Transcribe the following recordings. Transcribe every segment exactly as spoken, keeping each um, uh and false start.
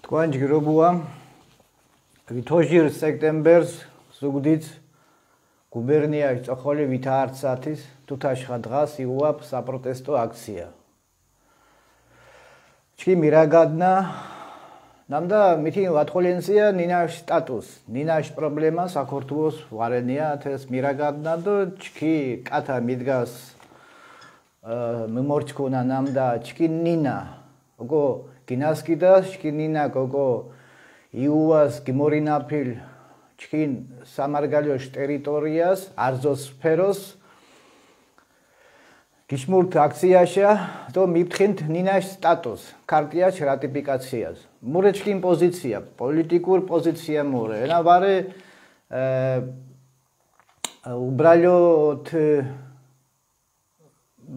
კვანჯ გიროგუა. ვითოჟირ სექტემბერს ზუგდიდს გუბერნიაშ წოხოლი ვითარცათის თუთაშხა დღას იუაპ საპროტესტო აქცია. ჩქი მირაგადნა ნამდა მითინ ვატყოლენსია ნინაშ სტატუს, ნინაშ პრობლემა საქართველოს ვარენია. ათეს მირაგადნა დო ჩქი კათა მიდგას, მიმორჩქუნა ნამდა ჩქი ნინა ოკო გინასკიდას, ჩქი ნინა ოკო იუას გიმორინაფილ ჩქინ სამარგალოშ ტერიტორიას არზოს სფეროს. გიშმურთ აქციაშა დო მიფთხინთ ნინაშ სტატუს, ქარტიაშ რატიფიკაციას. მურე ჩქინ პოზიცია, პოლიტიკურ პოზიცია მურე ენა ვარე უბრალოდ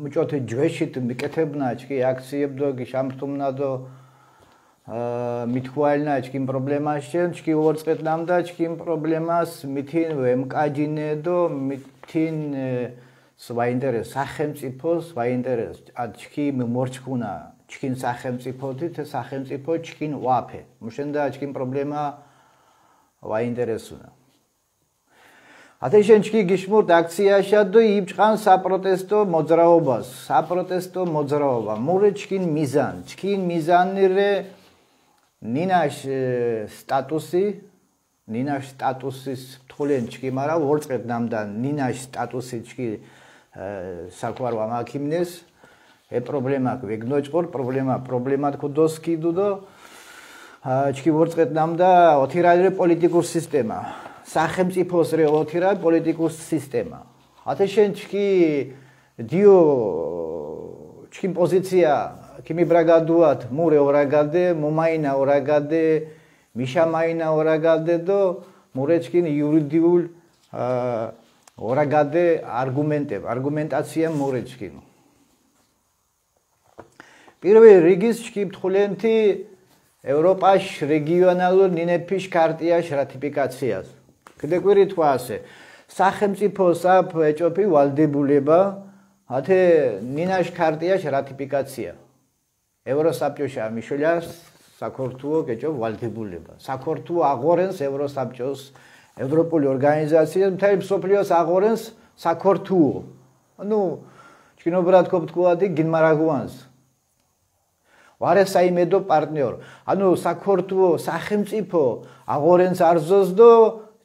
მუჭოთი ჯვეშით მიკეთებნა ჩქი აქციებდო გიშამრთუმნადო. მითქუალნა ჩქიმ პრობლემას შენ ჩქი ვორწეთ ნამდა ჩქიმ პრობლემას მითინ ვემკაჯინე დო მითინ სვაინტერეს სახელმწიფოს ვაინტერეს. ჩქი მიმორჩქუნა ჩქინ სახელმწიფოთი, թե სახელმწიფო ჩქინ ვაფე მუშენდა ჩქიმ პრობლემა ვაინტერესუნა. ათეშენ ჩქი გიშმურთ აქციაშა დო იბჭყან საპროტესტო მოძრაობას. საპროტესტო მოძრაობა მურე ჩქინ მიზან ჩქინ მიზანირე ნინაშ სტატუსი. ნინაშ სტატუსის თხულენ ჩქი მარა ვორწეთ ნამდა ნინაშ სტატუსი ჩქი საქვარ ვამაქიმნეს. ე პრობლემა ვეგნოჭყორ პრობლემა პრობლემად ქუდოსკიდუ დო ჩქი ვორწეთ ნამდა ოთირალ რე პოლიტიკურ სისტემა, სახელმწიფოს რე ოთირალ პოლიტიკურ სისტემა. ათეშენ ჩქი დიო ჩქიმ პოზიცია ქიმიბრაგადუათ მურე ორაგადე, მუმაინა ორაგადე, მიშამაინა ორაგადე დო მურე ჩქინ იურიდიულ ორაგადე არგუმენტებ არგუმენტაცია მურე ჩქინ. პირველ რიგის ჩქიმ თხულენთი ევროპაშ რეგიონალურ ნინეფიშ ქარტიაშ რატიფიკაციას. კიდე კვირი თქვა ასე, სახელმწიფოს აფ ეჭოფი ვალდებულება ათე ნინაშ ქარტიაშ რატიფიკაცია. ევროსაბჭოშა მიშულას საქართველო გეჭო ვალდებულება. საქართველო აღორენს ევროსაბჭოს, ევროპული ორგანიზაციას, მთელი მსოფლიოს აღორენს საქართველო. ანუ ჩკინობრად ქობთქუადი გინმარაგუანს. ვარე საიმედო პარტნიორ. ანუ საქართველო სახელმწიფო აღორენს არზოს დო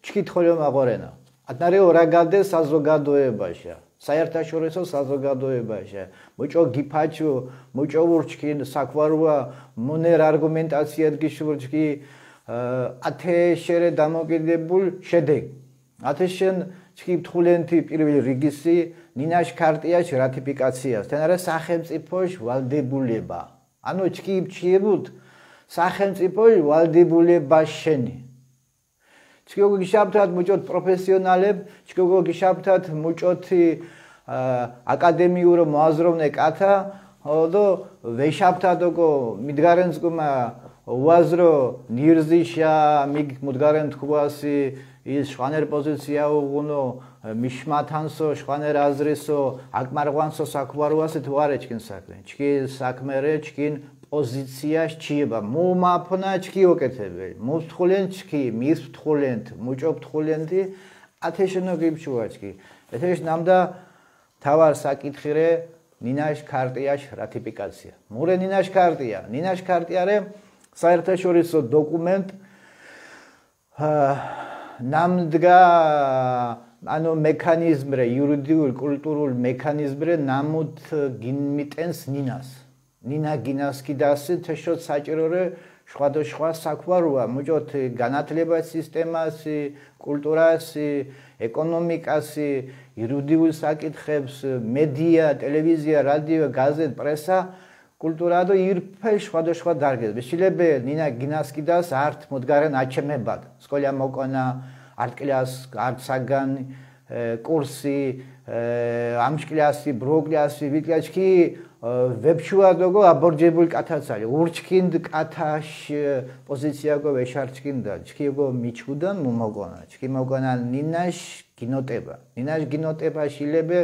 ჩქი თხოლომ აღორენა. ატნარე ორაგადე საზოგადოებაშა საერთაშორისო საზოგადოებაშა. მუჭო გიფაჩუ, მუჭო ურჩქინ საქვარუა, მუნერ არგუმენტაციად გიშურჩკი ათე შერე დამოკიდებულ შედეგ. ათეშენ ჩქი თხულენთი პირველ რიგისი ნინაშ ქარტიაშ რატიფიკაციას თენარა სახელმწიფოშ ვალდებულება. ანუ ჩქი ჩიებუდ სახელმწიფოშ ვალდებულება შენი. ჩქიო გიშაფთათ მუჭოთ პროფესიონალებ, ჩქიო გიშაფთათ მუჭოთი აკადემიურო მოაზროვნე კათა. ოდო ვეშაფთათ ოკო მიდგარენსკუმა უაზრო ნირზიშა მიგ მუდგარენ თქუასი ის შვანერ პოზიცია უღუნო მიშმათანსო შვანერ აზრისო აკმარღვანსო საქვარუასი თუ არეჩკინ საქმე ჩქი საქმერე ჩქინ პოზიცია ჩიება მუმაფნა ჩქი ოკეთებე მუსთხულენ ჩქი მისთხულენთ მუჭობთხულენთი. ათეშენო გიბჩუაჩკი ეთეშ ნამდა თავარ საკითხირე ნინაშ ქარტიაშ რატიფიკაცია. მურე ნინაშ ქარტია ნინაშ ქარტიარე საერთაშორისო დოკუმენტ ნამდგა ანუ მექანიზმრე იურიდიულ კულტურულ მექანიზმრე ნამუთ გინმიტენს ნინას. ნინა გინას კიდასი თეშოთ საჭირორი ხვადოშხვა საქვარუა მუჭოთი განათლება სისტემასი კულტურასი ეკონომიკასი იურიდიულ საკითხებს მედია ტელევიზია რადიო გაზეთ პრესა კულტურა და ირფე ხვადოშხვა დარგეს. შილებე ნინა გინას კიდას არტ მუდგარენ აჩემებად სკოლა მოკონა არტ კლიას არტ საგან კურსი ამშკლიასი ბროკლიასი ვიკლაჩკი ვებჩუადოგო აბორჯებულ კათაცალი ურჩკინდ კათაშ პოზიციაგო ვეშარჩკინდა ჩქიოგო მიჩხუდან მუმოკონა ჩქი მოკონა ნინაშ გინოტება ნინაშ გინოტება შილებე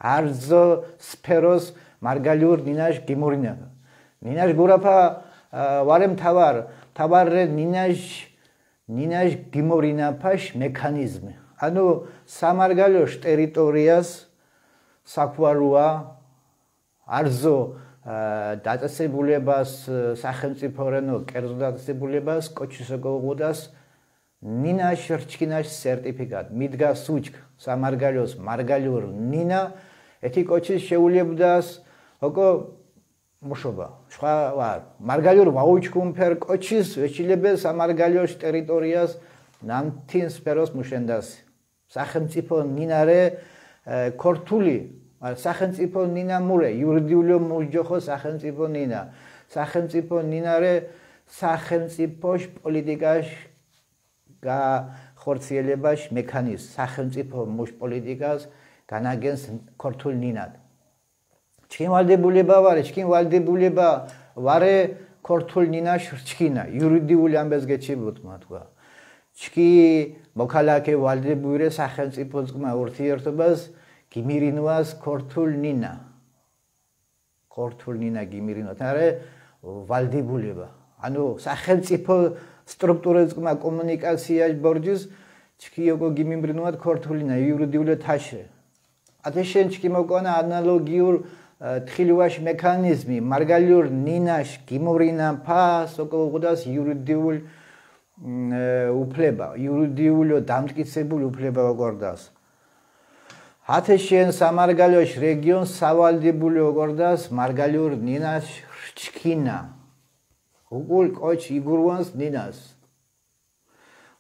არზო სფეროს მარგალიურ ნინაშ გიმურინება. ნინაშ გურაფა ვარემ თავარ თავარე ნინაშ, ნინაშ გიმორინაფაშ მექანიზმი. ანუ სამარგალოშ ტერიტორიას საქვარუა, არზო, ა, დაწესებულებას, სახელმწიფო რენო, კერძო დაწესებულებას, კოჩის ოკო უღუდას, ნინაშ რჩქინაშ სერტიფიკატ, მიდგას უჩქ სამარგალოს მარგალიურ ნინა, ეთი კოჩის შეულებდას, ოკო მუშობა, შხვა ვარ, მარგალიურ ვაუჩქუნ ფერ კოჩის, ვეჩილებე სამარგალიოშ ტერიტორიას ნამთინ სფეროს მუშენდას. სახელმწიფო ნინარე, ე, ქორთული, ა, სახელმწიფო ნინა მურე, იურიდიულო მუშჯოხო სახელმწიფო ნინა. სახელმწიფო ნინარე, სახელმწიფოშ პოლიტიკაშ გახორციელებაშ მექანიზმ, სახელმწიფო მუშ პოლიტიკას განაგენს ქორთულ ნინად. ჩქინ ვალდებულება ვარე, ჩქინ ვალდებულება ვარე ქორთულ ნინაშ რჩქინა, იურიდიული ამბეს გეჩიბუდ, მოთქვა. ჩქი მოქალაქე ვალდებულე სახელმწიფო წკმა ურთიერთობას გიმირინვას ქორთულ ნინა. ქორთულ ნინა გიმირინვათ, არე ვალდებულება. ანუ სახელმწიფო სტრუქტურა წკმა კომუნიკაცია ბორჯის ჩქი ოკო გიმიმრინვათ ქორთულ ნინა, იურიდიულე თაშე. ათეშენ ჩქი მოკონა ანალოგიურ, ა, თხილვაშ მექანიზმი, მარგალიურ ნინაშ გიმორინა ფას, ოკო უღუდას იურიდიულ, მ, ე, უფლება, იურიდიულო დამტკიცებულ უფლება ოკორდას. ათეშენ სამარგალოშ რეგიონს სავალდებულო ოკორდას მარგალიურ ნინაშ რჩქინა. უკულ კოჩ იგურვანს ნინას.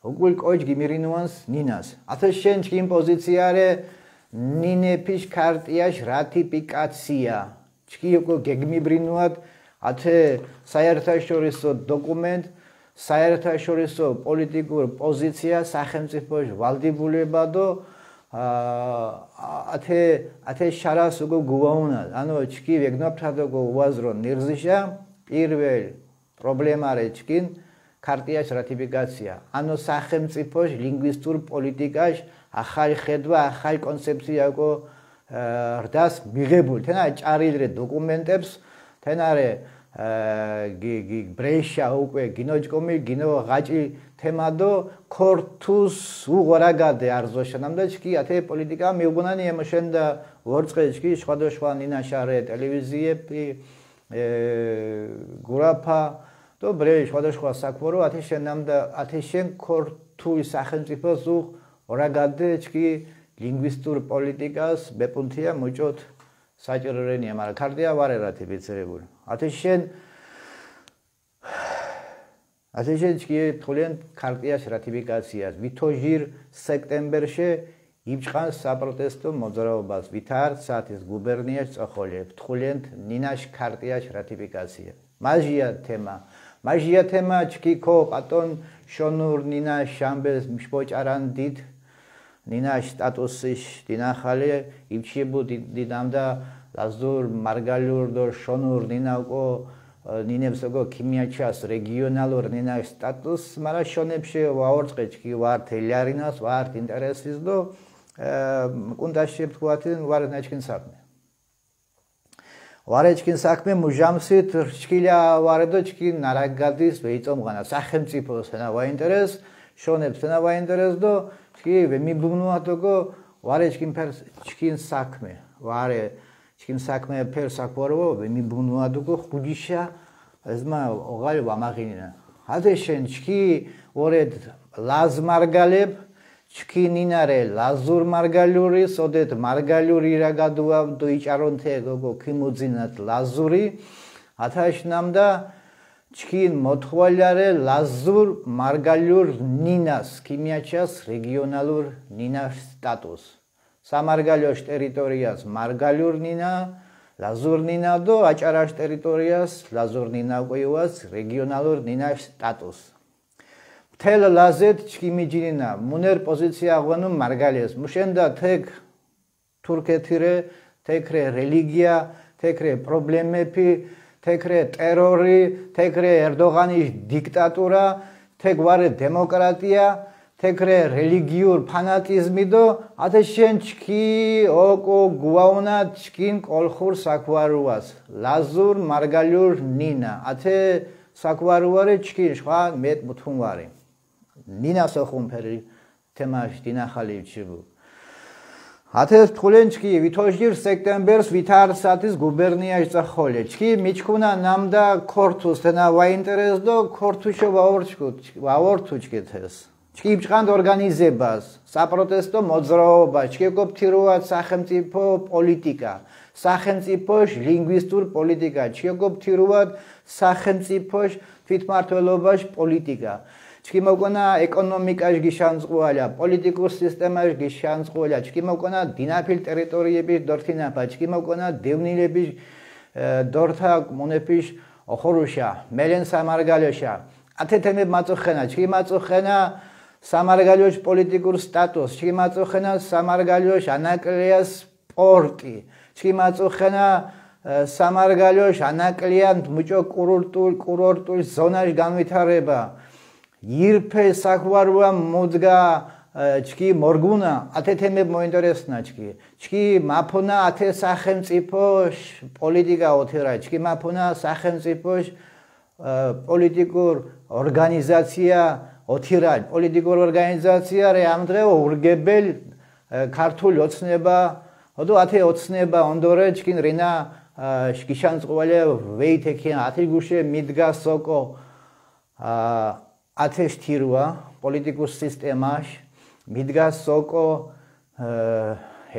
უკულ კოჩ გიმირინუანს ნინას. ათეშენ ჩქინ პოზიციარე ნინეფიშ ქარტიაშ რატიფიკაცია. ჩქი ოკო გეგმიბრინუათ, ათე საერთაშორისო დოკუმენტ, საერთაშორისო პოლიტიკურ პოზიცია სახელმწიფოშ ვალდებულება დო, ა, ათე, ათე შარას ოკო გუვაუნა. ანუ ჩქი ვეგნაფრად ოკო უაზრო ნირზიშა, პირველ პრობლემარე ჩქინ ქარტიაშ რატიფიკაცია. ანუ სახელმწიფოშ ლინგვისტურ პოლიტიკაშ ახალ ხედვა, ახალ კონცეფცია ოკო, ა, რდას მიღებულ. თენა ჭარილ რე დოკუმენტებს, თენარე, ა,გი,გი, ბრეშა უკვე გინოჭკომი, გინო ღაჭი თემა დო ქორთუს უღორაგადე არზოშანამ და ჩქი ათე პოლიტიკა მიუგუნანი ემოშენდა ვორწყე ჩქი სხვადასხვა ნინაშარე ტელევიზიები, ე, გურაფა, დო ბრე სხვადასხვა საქვორო, ათეშენამ და ათეშენ ქორთუი სახელმწიფოს უღ ორაგადე ჩქი ლინგვისტურ პოლიტიკას ბეპუნთია მუჭოთ საჭირო რენია, მაგრამ ქარტია ვარე რათიფიცირებული. ათეშენ, ათეშენ ჩქი თხულენ ქარტიას რათიფიკაციას. ვითოჟირ სექტემბერშე იბჭყან საპროტესტო მოძრაობას, ვითარ საათის გუბერნიას წოხოლე, თხულენთ ნინაშ ქარტიას რათიფიკაცია. მაჟია თემა. მაჟია თემა ჩქი ქო პატონ შონურ ნინაშ ამბეს მშპოჭარან დიდ ნინაშ სტატუსიშ დინახალე, იბჩიებუ დი-, დინამდა ლაზურ, მარგალურ დო შონურ ნინა ოკო, ე, ნინებს ოკო ქიმიაჩას რეგიონალურ ნინაშ სტატუს, მარა შონებშე ვაორწყე ჩქი ვარ თელიარინას, ვარ ინტერესის დო, ე, კუნდაშე ვთქვათინ ვარ ნაჩქინ საქმე. ვარე ჩქინ საქმე მუჟამსით რჩქილა ვარე დო ჩქინ ნარაგადის ვეიწომღანა. სახელმწიფოს ენა ვაინტერეს, შონებს ენა ვაინტერეს დო ჩქი ვემიბუნუათ ოკო ვარე ჩქინ ფერ ჩქინ საქმე. ვარე ჩქინ საქმე ფერ საქვაროვა ვემიბუნუათ ოკო ხუჯიშა ეზმა ოღალ ვამაღინინა. ათეშენ ჩქი ვორედ ლაზ მარგალებ, ჩქი ნინარე ლაზურ მარგალიური, სოდეთ მარგალიური რა გადუავ დო იჭარონ თე გოგო ქიმუძინათ ლაზური. ათაშ ნამდა ჩქინ მოთვალიარე ლაზურ მარგალიურ ნინას, ქიმიაჩას რეგიონალურ ნინას სტატუს. სამარგალიოშ ტერიტორიას მარგალიურ ნინა, ლაზურ ნინა დო აჭარაშ ტერიტორიას ლაზურ ნინა კვიუას რეგიონალურ ნინას სტატუს. მთელ ლაზეთ ჩქიმი ჯინინა, მუნერ პოზიცია აღვენუ მარგალეს. მუშენდა თეკ თურქეთირე, თეკრე რელიგია, თეკრე პრობლემები, თეკრე ტერორი, თეკრე ერდოღანის დიქტატურა, თეკ ვარე დემოკრატია, თეკრე რელიგიურ ფანატიზმი დო, ათე შენ ჩქი ოკო გუაუნა ჩქინ კოლხურ საქვარუას, ლაზურ მარგალიურ ნინა, ათე საქვარუარი ჩქინ ܫხვა მეტ მუთუნ ვარი. ნინა სოხუმ ფერი თემაშ დინახალი ჩიბუ. ათეს თხულენჩკი ვითოშგირ სექტემბერს ვითარსათის გუბერნიაშ წახოლე. ჩკი მიჩქუნა ნამდა ქორთუს თენა ვაინტერესდო ქორთუშო ვაორჩკუ ვაორთუჩკეთეს. ჩკი იბჭყანდ ორგანიზებას, საპროტესტო მოძრაობა, ჩკიოკო ფთირუათ სახელმწიფო პოლიტიკა, სახელმწიფოშ ლინგვისტურ პოლიტიკა, ჩკიოკო ფთირუათ სახელმწიფოშ თვითმართველობაშ პოლიტიკა. ჩკი მოკონა ეკონომიკაშ გიშანწყუალა, პოლიტიკურ სისტემაშ გიშანწყუალა, ჩკი მოკონა დინაფილ ტერიტორიების დორთინაფა, ჩკი მოკონა დევნილების დორთა მონეფიშ ოხორუშა, მელენ სამარგალოშა. ათე თემებ მაწუხენა, ჩკი მაწუხენა სამარგალოშ პოლიტიკურ სტატუს, ჩკი მაწუხენა სამარგალოშ ანაკლეას პორტი, ჩკი მაწუხენა სამარგალოშ ანაკლეან მუჭო კურორტულ კურორტულ ზონაშ განვითარება. ირფე საქვარუა მოდგა ჩკი მორგუნა, ათე თემებ მოინტერესნა ჩკი. ჩკი მაფონა ათე სახელმწიფოშ პოლიტიკა ოთირა, ჩკი მაფონა სახელმწიფოშ პოლიტიკურ ორგანიზაცია ოთირა, პოლიტიკურ ორგანიზაცია რე ამდღე ურგებელ ქართულ ოცნება, ოდო ათე ოცნება ონდორე ჩკინ რინა გიშანწყუალე ვეითექინა ათი გუშე მიდგა სოკო ათეშ თირუა პოლიტიკურ სისტემაშ მიდგა სოკო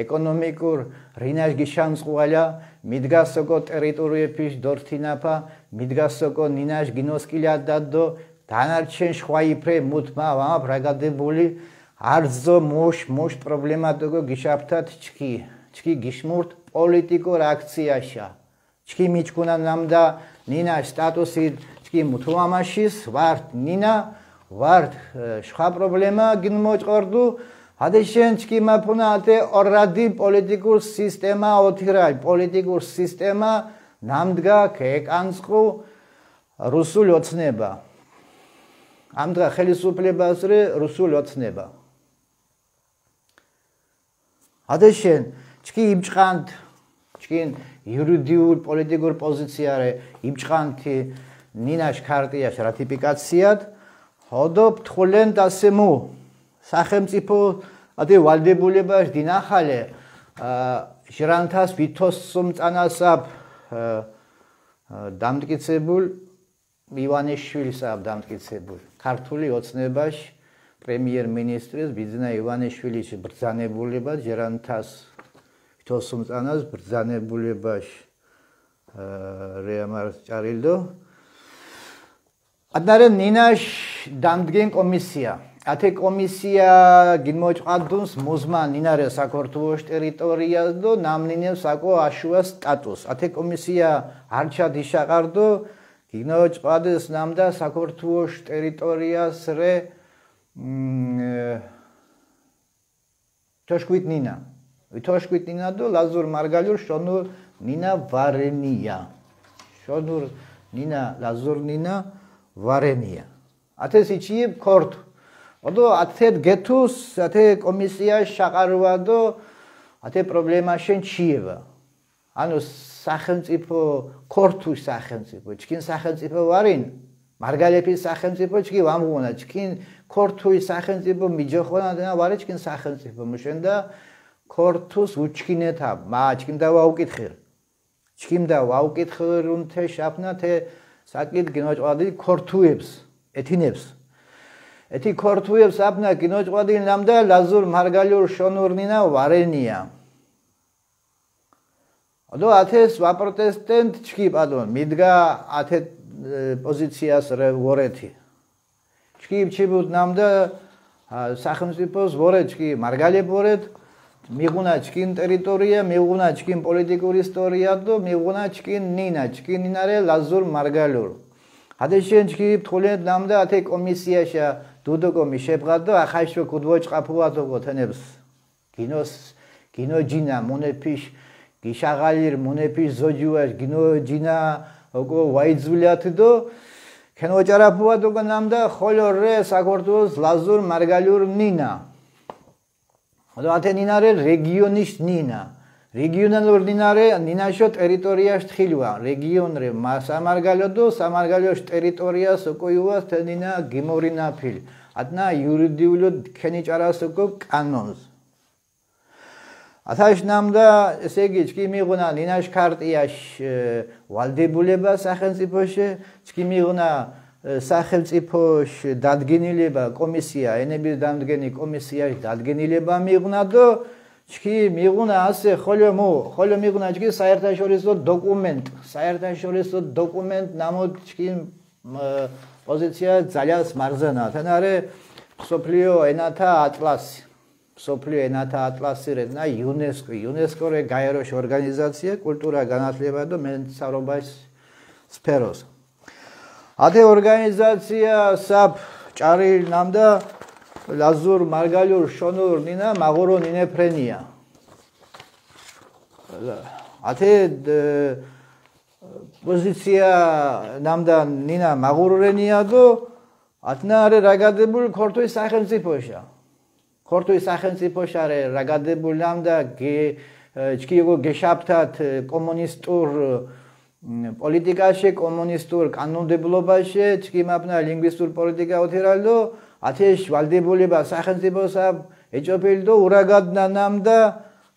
ეკონომიკურ რინაშ გიშანწყუალა მიდგა სოკო ტერიტორიეფიშ დორთინაფა მიდგა სოკო ნინაშ გინოსკილა დადო. დანარჩენ ხვაიფრე მუთმა ვამაფ რაგადებული არზო მოშ მოშ პრობლემატიკო გიშაფთათ ჩკი ჩკი გიშმურთ პოლიტიკურ აქციაშა. ჩკი მიჩქუნა ნამდა ნინა სტატუსი ჩკი მუთუამაშის ვართ ნინა ვართ შხა პრობლემა გინმოჭორდუ. ათეშენ ჩკი მაფუნა ათე ორადი პოლიტიკურ სისტემა ოთირალ პოლიტიკურ სისტემა ნამდგა ქეკანწყუ რუსულ ოცნება. ამდღა ხელისუფლებასრე რუსულ ოცნება. ათეშენ ჩკი იბჭყანთ ჩკინ იურიდიულ პოლიტიკურ პოზიციარე იბჭყანთი ნინაშ ქარტიაშ რატიფიკაციად. ოდო ფთხულენ დასემუ სახელმწიფო ათე ვალდებულებაშ დინახალე ჟირანთას ვითოსუმწანასაფ დამტკიცებულ ივანიშვილსა დამტკიცებულ ქართული ოცნებაში პრემიერ მინისტრის ბიძინა ივანიშვილის ბრძანებულება ჯერანთას თოსუმწანას ბრძანებულებაში რეამარ ჭარილდო. ადნარე ნინაშ დამდგენ კომისია. ათე კომისია გიმოჭყადუნს მუზმა ნინარე საქართველოს ტერიტორიას და ნამნინებს აკო აშუა სტატუს. ათე კომისია არჩად იშაყარდო გინოჭყადეს ნამდა საქართველოს ტერიტორიას რე თოშკვით ნინა. თოშკვით ნინა და ლაზურ მარგალურ შონურ ნინა ვარენია. შონურ ნინა ლაზურ ნინა ვარენია. ათე სიჩიებ ქორთ. ოდო ათეთ გეთუს ათე კომისია შაყარვა და ათე პრობლემა შენ ჩიევა. ანუ სახელმწიფო ქორთუს სახელმწიფო ჩკინ სახელმწიფო ვარინ მარგალეფის სახელმწიფო ჩკი ვამღუნა ჩკინ ქორთუის სახელმწიფო მიჯოხონა და ვარი ჩკინ სახელმწიფო მუშენდა ქორთუს უჩქინეთა მა ჩკიმ და ვაუკითხირ ჩკიმ და ვაუკითხირ. უნთე შაფნა თე საკიდ გინოჭვადი ქორთუებს ეთინებს ეთი ქორთუებს აფნა გინოჭვადი ნამდა ლაზურ მარგალიურ შონურნინა ვარენია. ოდო ათეს ვაპროტესტენტ ჩქი პადონ მიდგა ათე პოზიციას ვორეთი ჩქი ჩიბუდ ნამდა სახელმწიფოს ვორეთ ჩქი მარგალებ ვორეთ. მიღუნა ჩკინ ტერიტორია მიღუნა ჩკინ პოლიტიკურ ისტორია და მიღუნა ჩკინ ნინა ჩკინ ნინარე ლაზურ მარგალურ. ათეშენ ჩქი ფთხულენთ ნამდა ათე კომისიაშა დუდოკომი შეფღად და ახაშო ქუდვოჭ ყაფუათო გოთენებს გინოს გინოჯინა მონეფიშ გიშაღალირ მონეფიშ ზოჯუაშ გინოჯინა ოკო ვაიძულიათი დო ქენოჭარაფუა დოკო ნამდა ხოლო რე საქართველოს ლაზურ მარგალიურ ნინა. ოდო ათე ნინა რე რეგიონის ნინა რეგიონალურ ნინარე ნინაშო ტერიტორიაშ თხილვა, რეგიონრე მა სამარგალო დო სამარგალოშ ტერიტორიას ოკოიუას თენინა გიმორინა ფილ. ატნა იურიდიულო ქენიჭარას ოკო კანონს. ათაშ ნამდა, ესე იგი, ჩკი მიღუნა ნინაშ ქარტიაშ ვალდებულება სახელმწიფოშე, ჩკი მიღუნა სახელმწიფოშ დადგენილება კომისია, ენების დამდგენი კომისიაშ დადგენილება მიღუნა დო ჩქი მიღუნა ასე ხოლო მუ, ხოლო მიღუნა ჩქი საერთაშორისო დოკუმენტ, საერთაშორისო დოკუმენტ ნამო ჩქი პოზიცია ძალიას მარზენა. თენარე მსოფლიო ენათა ატლასი, მსოფლიო ენათა ატლასი რედნა იუნესკო, იუნესკო რე გაეროშ ორგანიზაცია კულტურა განათლება და მენცარობას სფეროს. ათე ორგანიზაცია საპ ჭარი ნამდა ლაზურ მარგალιურ შონურ ნინა მაღურო ნინეფრენია. ათე პოზიცია ნამდა ნინა მაღურურენია დო ათნა არე რაგადებულ ქორთვის სახელმწიფოშა. ქორთვის სახელმწიფოშ არე რაგადებულ ნამდა გე ჩქიეგო გეშაფთათ კომუნისტურ პოლიტიკაშე, კომუნისტურ კანონმდებლობაშე, ჩქიმაპნა ლინგვისტურ პოლიტიკა უთირალდო, ათეშ ვალდებულება სახელმწიფოსა ეჭოპილდო ურაგად ნანამდა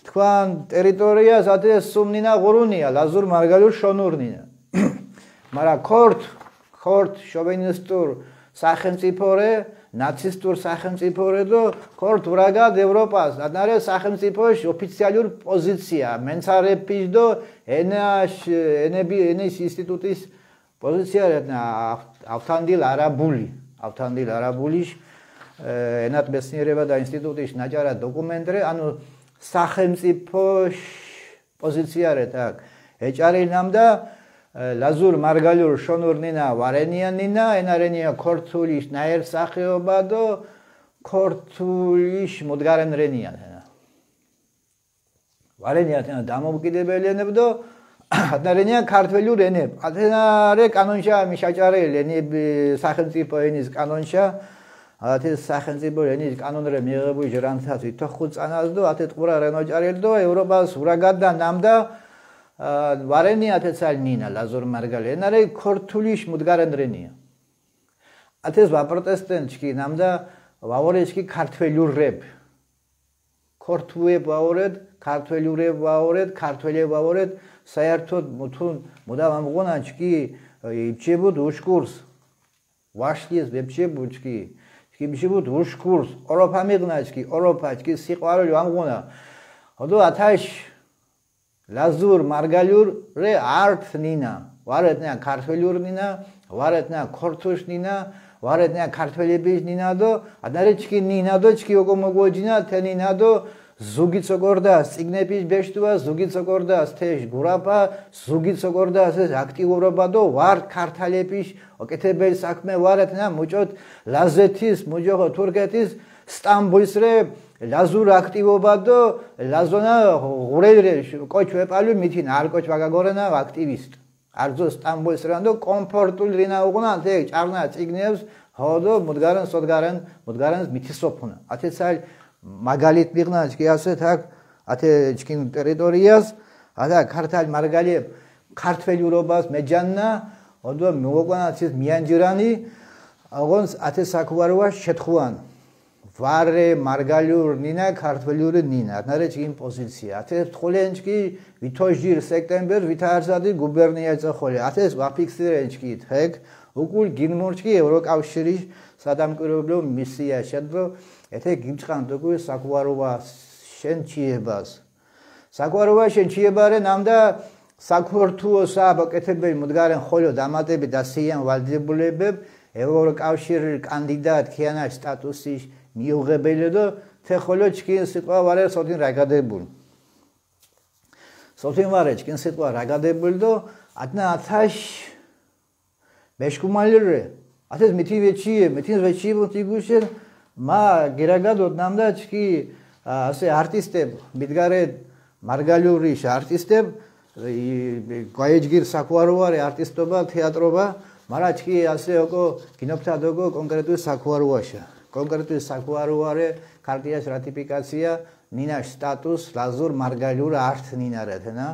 თქვან ტერიტორიას ათე სუმნინა ღურუნია, ლაზურ მარგალურ შონურნინა. მარა ქორთ, ქორთ შოვინისტურ სახელმწიფორე, ნაცისტურ სახელმწიფორე და ქორთ ვრაგად ევროპას, ადნარე სახელმწიფოშ ოფიციალურ პოზიცია, მენცარებიშ და ენაშ, ენები, ენის ინსტიტუტის პოზიცია, რატნა ავ-, ავთანდილ არაბული, ავთანდილ არაბულიშ ენათ მეცნიერება და ინსტიტუტის ნაჭარა დოკუმენტრე, ანუ სახელმწიფოშ პოზიცია რე, თაკ ეჭარი ნამდა ლაზურ მარგალιურ შონურნინა ვარენიანინა, ენარენია ქორთულიშ ნაერ სახეობა და ქორთულიშ მუდგარენ რენიან. ვარენია ათენა დამოუკიდებელი ენებ და ათნარენია ქართველურ ენებ. ათენარე კანონშა მიშაჭარელ ენებ სახელმწიფო ენის კანონშა. ათე სახელმწიფო ენის კანონრე მიღებულ ჟრანთას ვითოხუ წანას და ათე ტყურა რენოჭარელ და ევროპას ურაგად და ნამდა ვარენია ათე ცალ ნინა ლაზურ მარგალ ენარე ქორთულიშ მუდგარენ რენია. ათეს ვაპროტესტენ ჩქი ნამდა ვაორე ჩქი ქართველურებ. ქორთუე ვაორეთ, ქართველურე ვაორეთ, ქართველე ვაორეთ, საერთოდ მუთუნ მუდა ვამღონა ჩქი იბჩებუდ უშკურს. ვაშლიეს ვებჩებუდ ჩქი, ჩქი იბჩებუდ უშკურს. ოროფა მიღნა ჩქი, ოროფა ჩქი სიყვარული ვამღონა. ოდო ათაშ ლაზურ მარგალიურ რე ართ ნინა, ვარეთნა ქართველურ ნინა, ვარეთნა ქორთუშ ნინა, ვარეთნა ქართველების ნინა და ადნარე ჩქი ნინა და ჩქი ოკო მოგოჯინა თე ნინა და ზუგი ცოკორდა სიგნეპის ბეშტუა, ზუგი ცოკორდა თეშ გურაპა, ზუგი ცოკორდა ეს აქტიურობა და ვარ ქართალების ოკეთებელ საქმე ვარეთნა მუჭოთ ლაზეთის, მუჯოხო თურქეთის, სტამბულს რე ლაზურ აქტივობა და ლაზონა ღურელ რე კოჩ ვეპალუ მითინ არ კოჩ ვაგაგორენა აქტივისტ. არძო სტამბულს რანდო კომფორტულ რინა უღუნა თე ჭარნა ციგნებს, ჰოდო მუდგარენ სოდგარენ, მუდგარენ მითისოფუნა. ათე ცალ მაგალით მიღნა ჩკი ასე თაკ ათე ჩკინ ტერიტორიას, ადა ქართალ მარგალებ ქართველურობას მეჯანნა, ოდო მოგოკვანა ცის მიანჯირანი, აღონს ათე საქვარვა შეთხვან. ვარე მარგალიურ ნინა, ქართველური ნინა. ნარე ჩკინ პოზიცია. ათე თხულენჩკი ვითოჟირ სექტემბერ ვითარსადი გუბერნია წოხოლი. ათეს ვაფიქსირენჩკი თეკ უკულ გინმორჩკი ევროკავშირის სადამკვირვებლო მისია შედრო ეთე გიმჭყან დოკუი საკვაროვა შენ ჩიებას. საკვაროვა შენ ჩიებარე ნამდა საქვორთუო სააბა კეთებელ მუდგარენ ხოლო დამატები და სიან ვალდებულებებ ევროკავშირ კანდიდატ ქიანა სტატუსის მიუღებელი და თე ხოლო ჩკინ სიტყვა ვარე სოთინ რაგადებულ. სოთინ ვარე ჩკინ სიტყვა რაგადებულ და ათნა ათაშ მეშკუმალირე. ათეს მითი ვეჩიე, მითი ვეჩიე, ვოთი გუშენ, მა გერაგად ოდნამდა ჩკი, ასე არტისტებ, მიდგარე მარგალურიშ არტისტებ, გვაეჯგირ საკვაროვარი არტისტობა, თეატრობა, მარა ჩკი ასე ოკო გინოქთად ოკო კონკრეტული საკვაროვაშა. კონკრეტული საკვაროვარე ქარტიას რატიფიკაცია ნინაშ სტატუს ლაზურ მარგალიურ ართნინა რე ათენა.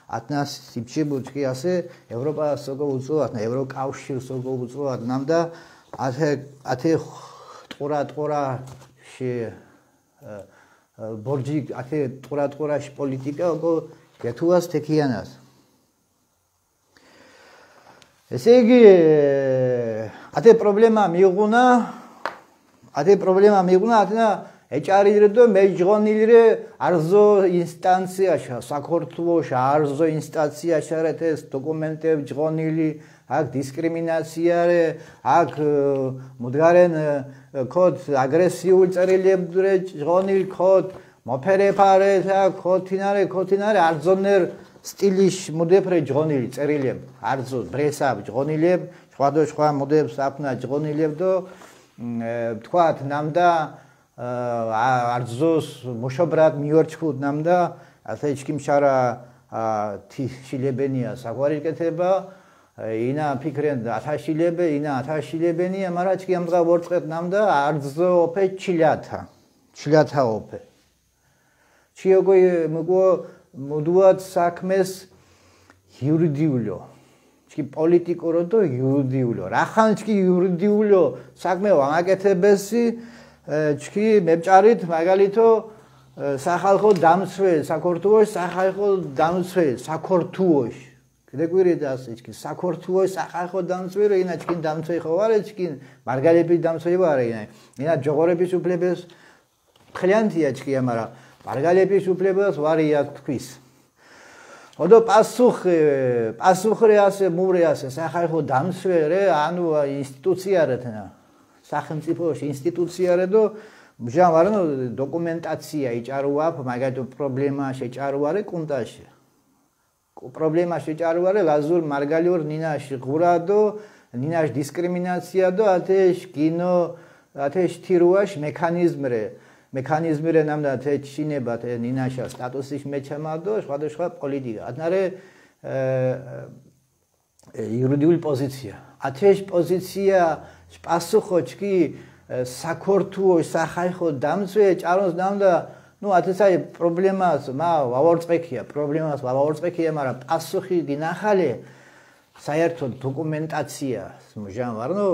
ათენა სიჩი ბუჩკი ასე ევროპა სოკო უწუათ, ევროკავშირ სოკო უწუათ ნამდა. ათე ათე ტყურა ტყურა ში ბორჯი ათე ტყურა ტყურა ში პოლიტიკა ოკო გეთუას თექიანას. ესე იგი, ათე პრობლემა მიღუნა, ათე პრობლემა მიღუნა, ათენა ეჭარილ რე დო მეჯღონილ რე არზო ინსტანცია შა, საქართველოს არზო ინსტანცია შა რე ათეს დოკუმენტებ ჯღონილი, აქ დისკრიმინაცია რე, აქ მუდგარენ ქოთ აგრესიულ წერილებ რე ჯღონილ ქოთ მოფერეფარე თა ქოთინარე ქოთინარე არზონერ სტილიშ მუდეფ რე ჯღონილი წერილებ არზო ბრესაბ ჯღონილებ ხვადო შხვა მუდეფ საფნა ჯღონილებ დო თქვათ ნამდა არზოს მუშობრად მიორჩქუდ ნამდა. ასე ჩქიმ შარა თიშილებენია საგვარი კეთება. ინა ფიქრენ ათაშილებე ინა ათაშილებენია, მარა ჩქი ამზღა ვორწყეთ ნამდა არზო ოფე ჩილათა ჩილათა ოფე ჩიოგო მუგო მუდუათ საქმეს იურიდიულო ჩქი პოლიტიკურო დო იურიდიულო რახან ჩქი იურიდიულო საქმე ვამაკეთებესი. ჩქი მებჭარით მაგალითო სახალხო დამცვე საქართველოს სახალხო დამცვე საქართველოს კიდე კვირი და ასე ჩქი საქართველოს სახალხო დამცვე რე ინა ჩქინ დამცვე ხო ვარე ჩქინ მარგალების დამცვე ვარე ინა ინა ჯოღორების უფლებას ხრიანთია ჩქია მარა მარგალების უფლებას ვარია თქვის. ოდო პასუხ პასუხ რე ასე მურე ასე სახალხო დამცვე რე ანუ ინსტიტუცია რე თენა სახელმწიფოში ინსტიტუცია რე დო მჟან ვარნო დოკუმენტაცია იჭარუაფ მაგალითო პრობლემა შეჭარუარე კუნტაში პრობლემა შეჭარუარე ლაზურ მარგალიურ ნინაში ღურადო ნინაში დისკრიმინაცია დო ათეშ გინო ათეშ თირუაშ მექანიზმრე მექანიზმრე ნამდა ათე ჩინება ათე ნინაშა სტატუსის მეჩემადო სხვადასხვა პოლიტიკა ათნარე იურიდიული პოზიცია. ათეშ პოზიცია პასუხო ჩქი საქართველოს სახალხო დამცვე ჭარონს ნამდა ნუ ათესაი პრობლემას მა ვავორწექია პრობლემას ვავორწექია მაგრამ პასუხი გინახალე საერთო დოკუმენტაცია მუჟან ვარნო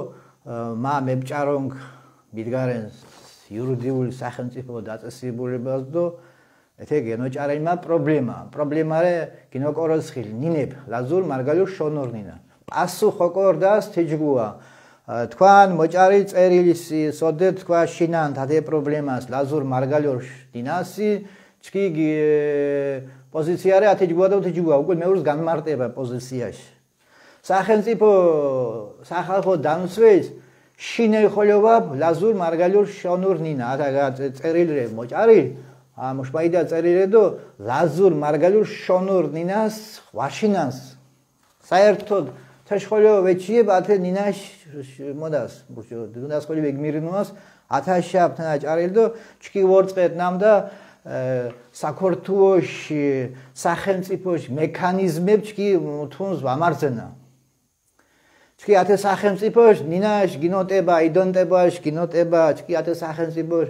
მა მებჭარონგ მიდგარენ იურიდიული სახელმწიფო დაწესებულებას დო ეთე გენოჭარენმა პრობლემა პრობლემარე გინოკოროსხილ ნინებ ლაზურ მარგალურ შონორ ნინა პასუ ხოკორ დას თეჯგუა თქვან მოჭარი წერილისი სოდე თქვა შინან თათე პრობლემას ლაზურ მარგალურ დინასი ჩქი პოზიციარე ათეჯგუა და თეჯგუა უკვე მეურს განმარტება პოზიციაში სახელმწიფო სახალხო დამცველს შინელ ხოლოვა ლაზურ მარგალურ შონურ ნინა ათაგა წერილრე მოჭარი მუშპაიდა წერილრე დო ლაზურ მარგალურ შონურ ნინას ვაშინანს საერთოდ თეშ ხოლო ვეჩიებ ათე ნინაშ მოდას ბურჩო დუნას ხოლი ვეგმირინუას ათაშაფ თნა ჭარილ დო ჩქი ვორწყეთ ნამდა საქართველოში სახელმწიფოში მექანიზმებ ჩქი თუნს ვამარძენა ჩქი ათე სახელმწიფოშ დინაშ გინოტება იდონტებაშ გინოტება ჩქი ათე სახელმწიფოშ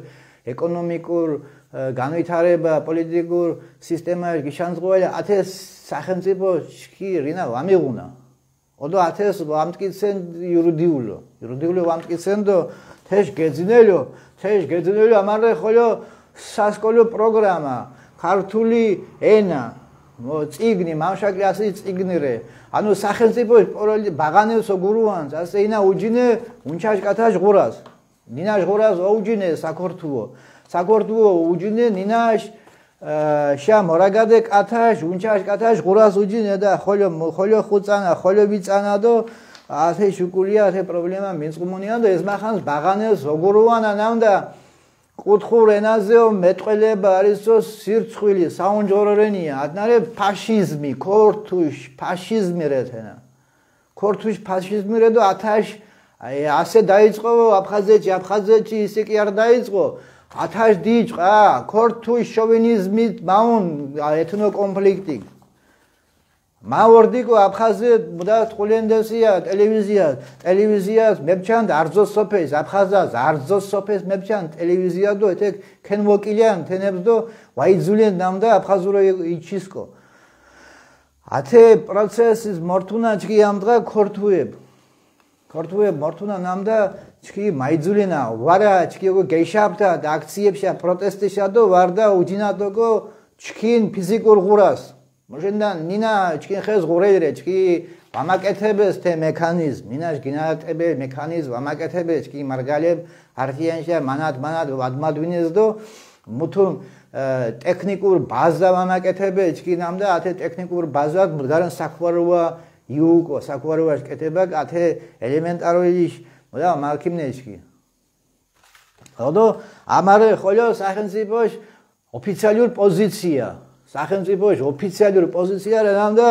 ეკონომიკურ განვითარება პოლიტიკურ სისტემაში გიშანძღუელა ათე სახელმწიფო ჩქი რინა ვამიღუნა ოდო ათეს ვამტკიცენ იურიდიულო იურიდიულო ვამტკიცენდო თეშ გეძინელო თეშ გეძინელო ამარე ხოლო სასკოლო პროგრამა ქართული ენა მო წიგნი მამშაკლი ასე წიგნი რე ანუ სახელმწიფო პოროლი ბაღანელს ოგურუანს ასე ინა უჯინე უნჩაშ კათაშ ღურას ნინაშ ღურას ოუჯინე საქართველო საქართველო უჯინე ნინაშ შა მორაგადე კათაშ უნჩაშ კათაშ ღურას უჯინე და ხოლო ხოლო ხუწანა ხოლო ვიწანა და ასე შუკულია ასე პრობლემა მიწმუნია და ეს მახანს ბაღანელს ოგურუანა ნამდა კუთხურ ენაზეო მეტყველება არისო სირცხვილი საუნჯორო რენია. ატნარე ფაშიზმი, ქორთუში ფაშიზმი რეთენა. ქორთუში ფაშიზმი რედო ათაშ აი ასე დაიწყო აფხაზეთში, აფხაზეთში ისე კი არ დაიწყო. ათაშ დიჭყა ქორთუში შოვინიზმი მაუნ ეთნო კონფლიქტი. მა ვორდიკო აფხაზი მუდა თხულენდესია ტელევიზია, ტელევიზიას მებჩანთ არძო სოფეს, აფხაზას არძო სოფეს მებჩანთ ტელევიზია დო ეთეკ ქენ ვოკილიან თენებს დო ვაიძულენ ნამდა აფხაზურო იჩისკო. ათე პროცესის მორთუნა ჩკი ამდღა ქორთუებ. ქორთუებ მორთუნა ნამდა ჩკი მაიძულენა, ვარა ჩკი ოკო გეშაფთა და აქციებშა, პროტესტიშა დო ვარდა უჯინატოკო ჩკინ ფიზიკურ ღურას. მოშენდა ნინა ჩკინ ხეს ღურელრე, ჩკი ვამაკეთებეს თე მექანიზმ, ნინაშ გინატებე მექანიზმ ვამაკეთებეს, ჩკი მარგალებ ართიანშა მანად, მანად, ვადმადვინეს დო მუთუმ, ე, ტექნიკურ ბაზა ვამაკეთებე, ჩკი ნამდა ათე ტექნიკურ ბაზად მუდგარან საქვაროვა იუკო, საქვაროვა შკეთება, ათე ელემენტარული მუდა მალქიმნე ჩკი. ოდო ამარე ხოლო სახელმწიფოშ ოფიციალურ პოზიცია, სახელმწიფოშ ოფიციალურ პოზიცია რანამდა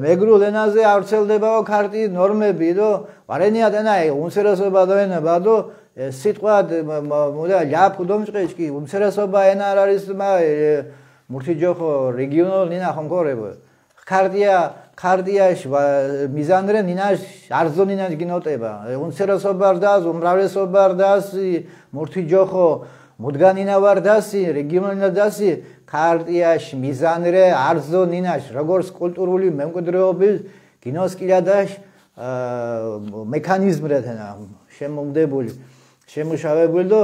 მეგრულ ენაზე ავრცელდებაო ქარტი ნორმები, დო ვარენია დენა, ე, უმცირესობა დოენება, დო, ე, სიტყვა, დ-, მ-, მ-, მუდა ლიაფ უდომჭყეჭკი, უმცირესობა ენა არ არის, მა, ე, მურთი ჯოხო რეგიონულ ნინა ხონქორებო. ქარტია, ქარტიაშ ვა-, მიზანრე ნინაშ, არძო ნინაშ გინოტება. ე, უმცირესობა არ დას, უმრავლესობა არ დასი, მურთი ჯოხო, მუდგანინა ვარ დასი, რეგიონინა დასი, ქარტიაშ მიზანრე, არძო ნინაშ, როგორც კულტურული მემკვიდრეობის გინოსკილადაშ, ა, მექანიზმრე თენა, შემომდებული, შემუშავებული დო,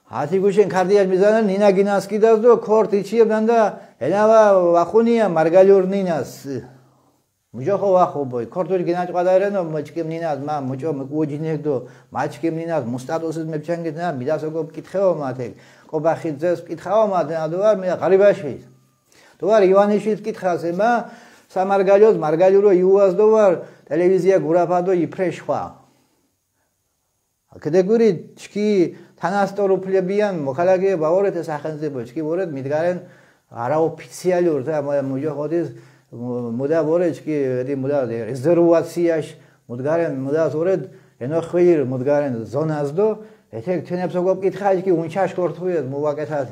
ათი გუშენ ქარტიაშ მიზანრე, ნინა გინასკიდას დო, ქორთ იჩიებდან და, ენავა ვახუნია მარგალიურ ნინას. მუჯოხო ვახო ბოი, ქორთუში გინაჭ ყვადარენო, მოჭკიმ ნინას, მა, მუჭო მკუჯინეკ დო, მაჭკიმ ნინას, მუსტატუსის მეფჩანგის ნა, მიდას ოკო კითხეო მათეკ, კობა ხიძეს კითხაო მათე, ნა დუარ, მე ღარიბაში. დუარ ივანიშის კითხასე, მა, სამარგალიოს, მარგალიურო იუას დუარ, ტელევიზია გურაფადო იფრე შხვა. აკედე გური ჩკი თანასწორუფლებიან მოქალაქეა ვორეთ ეს სახელმწიფო, ჩკი ვორეთ მიდგარენ არაოფიციალურ და მო-, მუჯოხოდის მუ-, მუდა ვორეთ ჩკი ეტი მუდა რეზერვაციაში მუდგარენ მუდა ვორეთ ენოხვირ მუდგარენ ზონას დო ეთეკ თენებს ოკო კითხა ჩკი უნჩაშ ქორთუიეთ მუვაკეთად.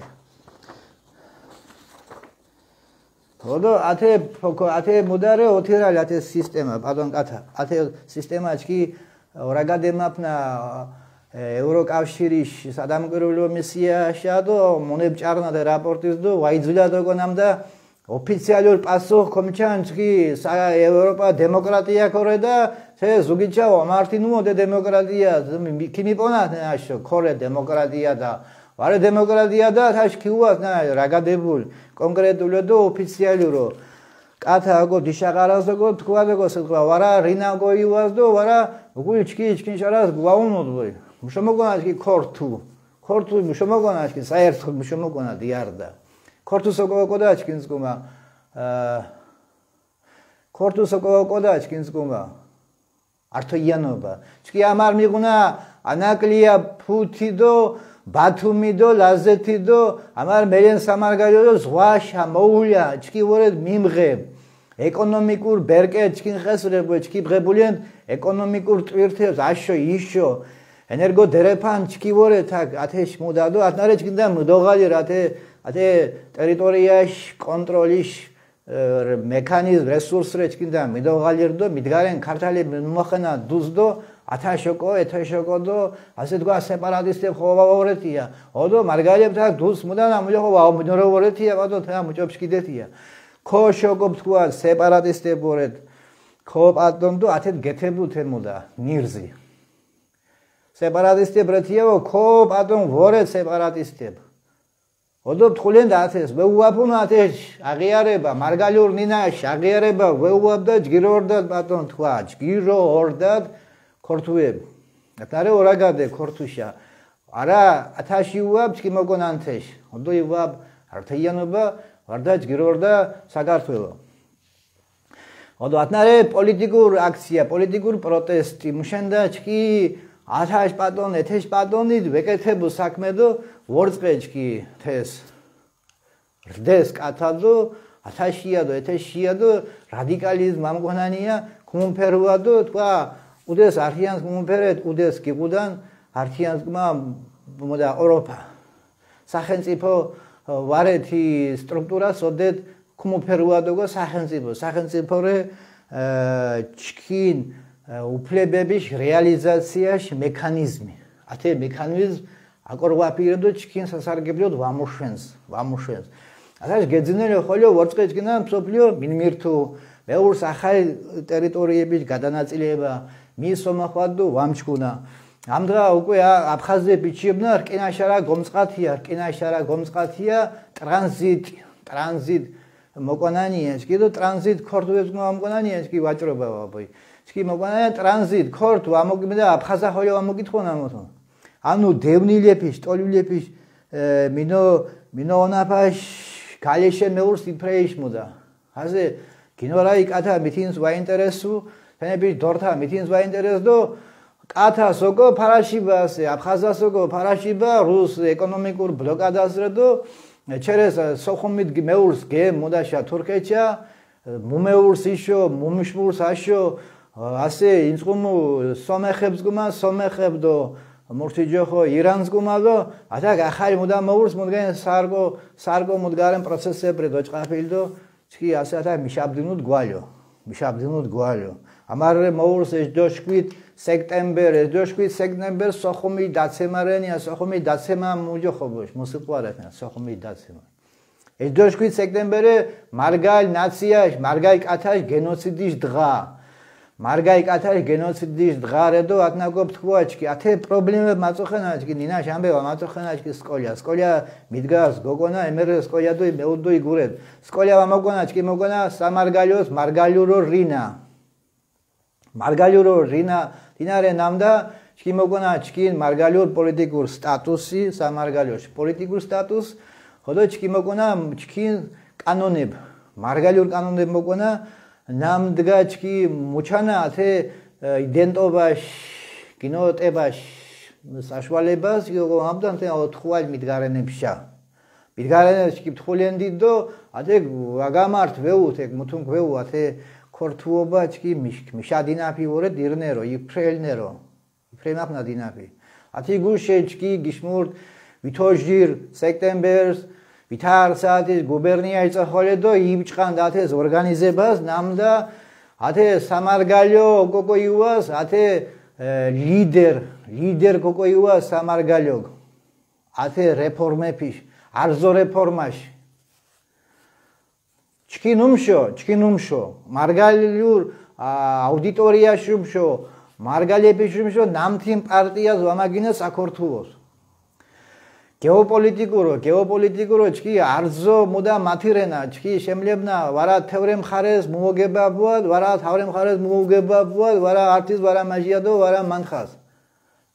ოდო ათე ფოკო, ათე მუდარე ოთირალი, ათე სისტემა, პარდონ, კათა, ათე სისტემა ჩკი ორაგადემაფნა, ე, ევროკავშირის სადამკვირვებლო მისიაშა დო მონებჭარნა და რაპორტის დო ვაიძულა დო გონამ და ოფიციალურ პასუხ კომჩან ჩკი სა ევროპა დემოკრატია ქორე და ე ზუგიჩა ვამართინუო დე დემოკრატია, ქიმიპონა აშო ქორე დემოკრატია და ვარე დემოკრატია და თაშ ქიუას ნა რაგადებულ კონკრეტულო და ოფიციალურო. კათა აკო დიშაყარას აკო თქვა აკო სიტყვა ვარა რინა აკო იუას და ვარა უკული ჩკი ჩკინ შარას გვაუნოდ ვი. მუშამოგონა ჩკი ქორთუ. ქორთუ მუშამოგონა ჩკი საერთო მუშამოგონა დიარდა. ქორთუს აკო აკო და ჩკინ სკუმა. ა, ქორთუს აკო აკო და ჩკინ სკუმა. ართოიანობა. ჩკი ამარ მიღუნა ანაკლია ფუთი დო ბათუმი დო ლაზეთი დო ამარ მელენ სამარგალო დო ზღვაშა მოულა ჩკი ვორეთ მიმღე ეკონომიკურ ბერკე ჩკინ ხესრებო ჩკი ბღებულენ ეკონომიკურ ტვირთებს აშო იშო ენერგო დერეფან ჩკი ვორეთ ათეშ მუდა დო ათნარე ჩკინდა მდოღალი რათე ათე ტერიტორიაშ კონტროლის ე, მექანიზმ, რესურსრე ჩკინდა მიდოღალირდო, მიდგარენ ქართალი მოხენა დუზდო, ათაშოკო, ეთოშოკო დო, ასე თქვა, სეპარატისტებ ხო ვაორეთია. ოდო, მარგალებ თა დუს მუდანა, მუჯო ხო ვაო მუნორო ვორეთია, ვადო თა მუჭობ ჩკიდეთია. ქოშოკო თქვა, სეპარატისტებ ვორეთ, ხო პატონ დო, ათეთ გეთებუ თემუდა, ნირზი. სეპარატისტებ რეთიაო, ხო პატონ ვორეთ სეპარატისტებ. ოდო თხულენდა ათეს, ვეუაფუნა ათეშ აღიარება, მარგალიურ ნინაშ აღიარება, ვეუაფდა ჯგირო ორდად პატონ თქვა, ჯგირო ორდად ქორთუებ. ატარე ორაგადე ქორთუშა. არა, ათაში უაფ, ჩკი მოკონანთეშ. ოდო იუაფ, ართიანობა, ვარდა ჯგირო ორდა საქართველო. ოდო ათნარე პოლიტიკურ აქცია, პოლიტიკურ პროტესტი, მუშენდა ჩკი ათაშ პატონ, ეთეშ პატონი, ვეკეთებო საქმე დო ვორწყე ჩკი თეს. რდეს კათადო, ათაშიადო, ეთეშიადო, რადიკალიზმ ამკონანია, ქუმუნფერუადო, თქვა, უდეს არხიანს ქუმუნფერეთ, უდეს გიყუდან, არხიანს კმა, მოდა, ოროფა. სახელმწიფო ვარეთი სტრუქტურა სოდეთ ქუმოფერუადო გო სახელმწიფო, სახელმწიფო რე, ე, ჩქინ, ე, უფლებების რეალიზაციაში მექანიზმი. ათე მექანიზმ აკორვაფირებდო ჩქინ სასარგებლოდ ვამოშვენს, ვამოშვენს. ათაშ გეძინელე ხოლო ვორწყე ჩქინა მსოფლიო მინმირთუ მეურს ახალი ტერიტორიების გადანაწილება, მის სომახვადდო ვამჩქუნა. ამდღა უკვე ა-, აფხაზები ჩიებნა, რკინა შარა გომწყათია, რკინა შარა გომწყათია, ტრანზიტ, ტრანზიტ მოკვანანია, ჩკი დო ტრანზიტ ქორთუებს მოკანანია, ჩკი ვაჭრობა ვაბი. ჩკი მოკვანანია ტრანზიტ ქორთუ ამოკიმდა აფხაზა ხოლო ამოკითხონა მოთო. ანუ დევნილების, ტოლვილების, ე, მინო, მინო ონაფაშ გალეშე მეურს იფრეიშ მუდა. აზე გინორა იკათა მითინს ვაინტერესუ, თენები დორთა მითინს ვაინტერესდო, კათა სოკო ფარაშიბა ასე, აფხაზა სოკო ფარაშიბა, რუს ეკონომიკურ ბლოკადას რედო, ჩერეს სოხუმით მეურს გე მუდაშა თურქეთშა, მუმეურს იშო, მუმიშმურს აშო, ასე ინწყუმუ სომეხებს გუმა, სომეხებდო მურთიჯოხო ირანს გუმადო, ათაკ ახალი მუდა მოურს, მუდგენ სარგო, სარგო მუდგარენ პროცესებრი დოჭყაფილდო, ჩკი ასე ათაკ მიშაბდინუდ გვალო, მიშაბდინუდ გვალო. ამარე მოურს ეს დოშკვით სექტემბერ, ეს დოშკვით სექტემბერ სოხუმი დაცემარენია, სოხუმი დაცემა მუჯოხობოშ, მუსიყვარეთნა, სოხუმი დაცემა. ეს დოშკვით სექტემბერე მარგალ ნაციაში, მარგალ კათაში გენოციდის დღა. მარგალ კათაში გენოციდის დღა რედო ათნაკო ფთქუაჩკი. ათე პრობლემა მაწუხენაჩკი, ნინაშ ამბევა მაწუხენაჩკი სკოლა. სკოლა მიდგას გოგონა, ემერე სკოლა დო მეუდო იგურეთ. სკოლა ვამოგონაჩკი, მოგონა სამარგალიოს მარგალიურო რინა. მარგალიურო რინა, დინარე ნამდა, ჩკი მოგონა ჩკინ მარგალიურ პოლიტიკურ სტატუსი, სამარგალიოშ პოლიტიკურ სტატუს, ხოდო ჩკი მოგონა ჩკინ კანონებ, მარგალიურ კანონებ მოგონა, ნამდგა ჩკი მუჩანა ათე, ე, იდენტობაში, გინოტებაში, საშუალებას, იოგო ამბდან თე თხუალ მიდგარენებშა. მიდგარენებს ჩკი ფთხულენდი დო, ათე ვაგამართ ვეუ, თე მუთუნ ვეუ, ათე ქორთუობა ჩკი მიშ-, მიშადინაფი ვორე ირნერო, იფრელნერო, იფრემაფნა დინაფი. ათი გუშე ჩკი გიშმურთ, ვითოშ ჟირ, სექტემბერს, ვითარ საათის გუბერნია იწახოლე დო, იბჭყან ათეს ორგანიზებას, ნამდა, ათე სამარგალიო გოგო იუას, ათე, ე, ლიდერ, ლიდერ გოგო იუას სამარგალიო. ათე რეფორმეფიშ, არზო რეფორმაში. ჩქინ უმშო, ჩქინ უმშო, მარგალიურ, ა, აუდიტორიაში უმშო, მარგალეფიში უმშო, ნამთინ პარტიას ვამაგინა საქართველოს. გეოპოლიტიკურო, გეოპოლიტიკურო, ჩქი არზო მუდა მათირენა, ჩქი შემლებნა, ვარა თევრე მხარეს მუოგებაბუად, ვარა თავრე მხარეს მუოგებაბუად, ვარა ართის, ვარა მაჟიადო, ვარა მანხას.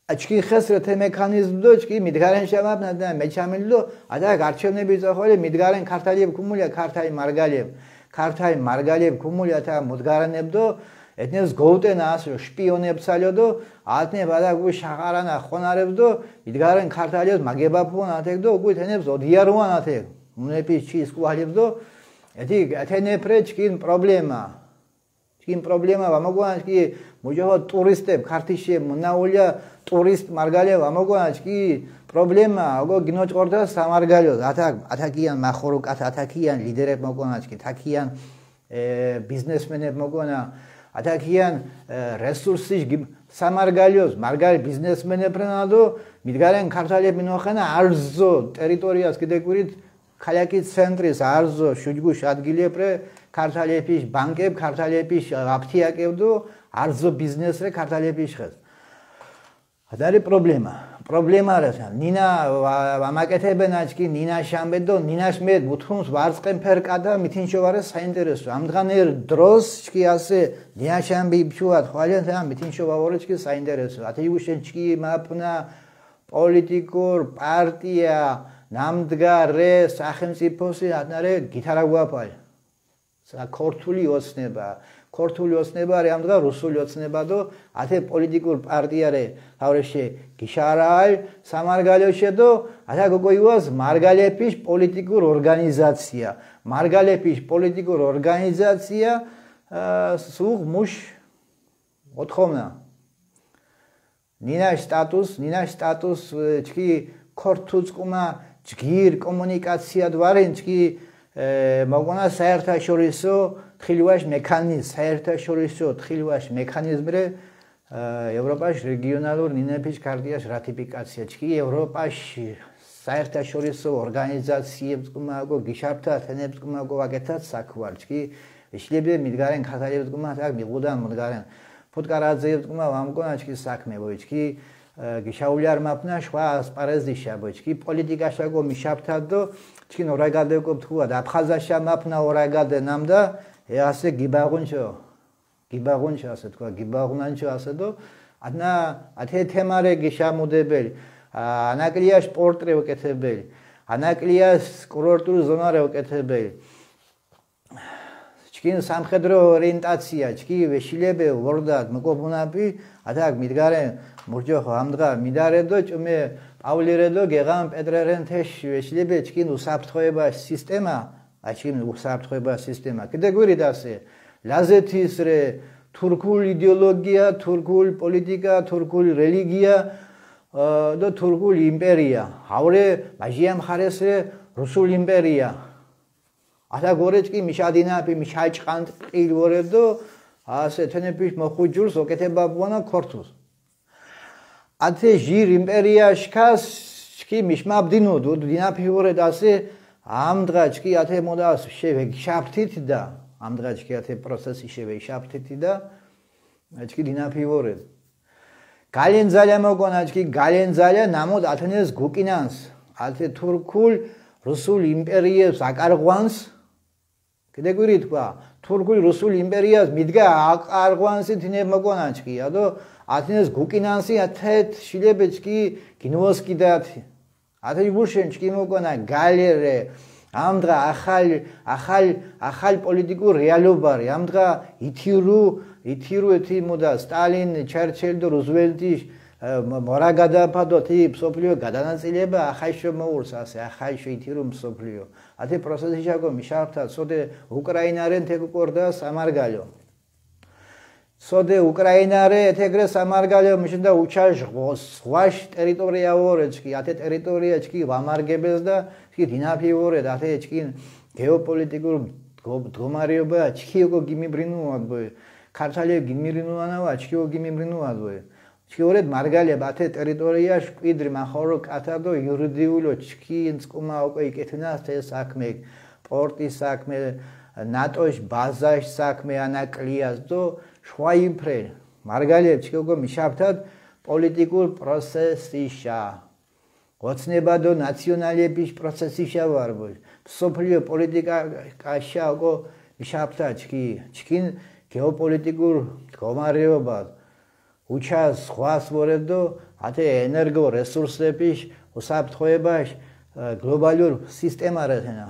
ა, ჩკი ხეს რეთე მექანიზმ დო, ჩკი მიდგარენ შამაპ, ნადა მეჩამილ დო, ადა გარჩევნები წახველი, მიდგარენ ქართალიებ ქუმულია, ქართაი მარგალიებ, ქართაი მარგალიებ ქუმულია, თა მუდგარენებ დო, ეთნეს გოუტენა ასო, შპიონებ სალო დო, ათნე ბადა გუ შაღარანა ხონარებ დო, მიდგარენ ქართალიებს მაგებაფუან ათეკ დო, გუ თენებს ოდიარუან ათეკ, მუნეპი ჩის კუალებ დო, ეთი ეთენეპრე ჩკინ პრობლემა. ჩკინ პრობლემა ვამოგვანაჩ კი მუჯოხო ტურისტებ ქართიში მუნაულია ტურისტ მარგალია ვამოგვანაჩ კი პრობლემა ოგო გინოჭორდა სამარგალიო ათაკ ათაკიან მახორო კათ ათაკიან ლიდერებ მოგვანაჩ კი თაკიან ე, ბიზნესმენებ მოგვანა ათაკიან ე, რესურსის გიმ სამარგალიოს მარგალი ბიზნესმენებ რენადო მიდგარენ ქართალებ მინოხენა არზო ტერიტორიას კიდე კვირით ქალაკი ცენტრის არზო შუჯგუშ ადგილიეპრე ქართალეფიშ ბანკებ ქართალეფიშ აფთიაკებდო არზო ბიზნესრე ქართალეფიშ ხეს. ად არის პრობლემა. პრობლემა რასა ნინა ვამაკეთებენ აჩკი ნინა შამბედო ნინაშ მე მუთუნს ვარწყენ ფერკადა მითინ შოვარე საინტერესო ამდღანერ დროს ჩკი ასე ნინა შამბი იბჩუა თვალენ თა მითინ შოვა ვორე ჩკი საინტერესო ათი უშენ ჩკი მაფნა პოლიტიკურ პარტია ნამდგარე სახელმწიფოსი ატნარე გითარა გვაფალ. სა ქორთული ოცნება, ქორთული ოცნება რე ამდღა რუსული ოცნება დო ათე პოლიტიკურ პარტია რე თავრეშე გიშარალ სამარგალიოშე დო ათა გოგოივას მარგალეფიშ პოლიტიკურ ორგანიზაცია. მარგალეფიშ პოლიტიკურ ორგანიზაცია სუღ მუშ ოთხოვნა. ნინაშ სტატუს, ნინაშ სტატუს ჩქი ქორთუცკუმა ჯგირ კომუნიკაციად ვარენ ჩქი ე, მოგონა საერთაშორისო თხილვაშ მექანიზმ, საერთაშორისო თხილვაშ მექანიზმ რე, ე, ევროპაშ რეგიონალურ ნინეფიშ ქარტიაშ რატიფიკაცია ჩქი ევროპაშ საერთაშორისო ორგანიზაციებს კუმაკო გიშაფთა თენებს კუმაკო ვაკეთათ საქვარ ჩქი. შლიები მიდგარენ ქართალებთ კუმათ აქ მიღუდა მუდგარენ ფუტკარაძეებთ კუმა ვამკონა ჩქი საქმე ვოიჩქი. გიშაულიარ მაფნა შვა ასპარეზიშა ვოიჩქი პოლიტიკაშაკო მიშაფთად დო ჩქინ ორაგადეკო თქუა აფხაზაშა მაფნა ორაგადე ნამდა. ე ასე გიბაღუნჩო გიბაღუნჩო ასე თქვა გიბაღუნანჩო ასე დო. ათნა ათე თემარე გიშამუდებელი, ანაკლია სპორტ რე ვაკეთებელი, ანაკლია კურორტული ზონა რე ვაკეთებელი. ჩქინ სამხედრო ორიენტაცია ჩქი ვეშილებ ვორდათ მოკობუნაპი. ათაკ მიდგარენ მურჯოხ ამდღა მიდარედო ჭუმე პავლირედო გეღან პეტრერენ თეშ ვეშილებ ჩქინ უსაფრთხოება სისტემა. აჩქინ უსაფრთხოება სისტემა კიდე გვირიდასე ლაზეთის რე თურქულ იდეოლოგია, თურქულ პოლიტიკა, თურქულ რელიგია და თურქულ იმპერია. აურე მაჟია მხარეს რე რუსულ იმპერია. ათა გორეჭკი მიშადინაფი მიშაჭყანტ ყილ ვორედო ასე თენეფიშ მოხუჯურს ოკეთებაბუანა ქორთუს. ათე ჟირ იმპერია შქას ჩქი მიშმაბდინო დუდინაფი ვორედ ასე. ამდღა ჩქი ათე მოდას შევეგშაფთით და ამდღა ჩქი ათე პროცესი შევეგშაფთით და ჩქი დინაფი ვორედ. გალენძალია მოგონა ჩქი გალენძალია ნამოდ ათენეს გუკინანს. ათე თურქულ რუსულ იმპერიებს აკარღვანს. კიდე გვირი თქვა, თურქული რუსული იმპერიას მიდგა აყარღვანსი თინე მოკონანჩკი, ადო ათინეს გუკინანსი ათეთ შილებეჩკი გინვოსკიდათ. ათე იბუშენჩკი მოკონა გალერე, ამდღა ახალ ახალ ახალ პოლიტიკურ რეალობარი, ამდღა ითირუ ითირუ ეთი მოდა სტალინ, ჩერჩელი და რუზველტი მორაგადაფადო თი მსოფლიო გადანაწილება ახაიშო მოურს ასე ახაიშო ითირუ მსოფლიო. ათე პროცესი ჟაკო მიშარფთა, სოდე უკრაინარენ თეკუკორდა სამარგალო. სოდე უკრაინარე ეთეგრე სამარგალო მიშენდა უჩა ჟ- ღვაშ ტერიტორია ვორეჩკი, ათე ტერიტორია ჩკი ვამარგებეს და ჩკი დინაფი ვორედ, ათე ჩკინ გეოპოლიტიკურ მდგო- მდგომარეობა ჩკი ოკო გიმიბრინუ აბოე. ქართალია გიმიბრინუ ანავა ჩკი ოკ გიმიბრინუ აბოე. ჩქიორედ მარგალებ ათე ტერიტორიაშ კვიდრი მახორო კათა დო იურიდიულო ჩქინ წკუმა ოკო იკეთენას თე საქმე, პორტის საქმე, ნატოშ ბაზაშ საქმე ანაკლიას დო შვაიფრე. მარგალებ ჩქიოკო მიშაფთად პოლიტიკურ პროცესიშა. ოცნებადო ნაციონალების პროცესიშა ვარბო. მსოფლიო პოლიტიკა კაშა ოკო მიშაფთა ჩქი ჩქინ გეოპოლიტიკურ მდგომარეობა უჩას ღვას ვორედო, ათე ენერგო რესურსების უსაფრთხოებაშ გლობალურ სისტემა რეთენა.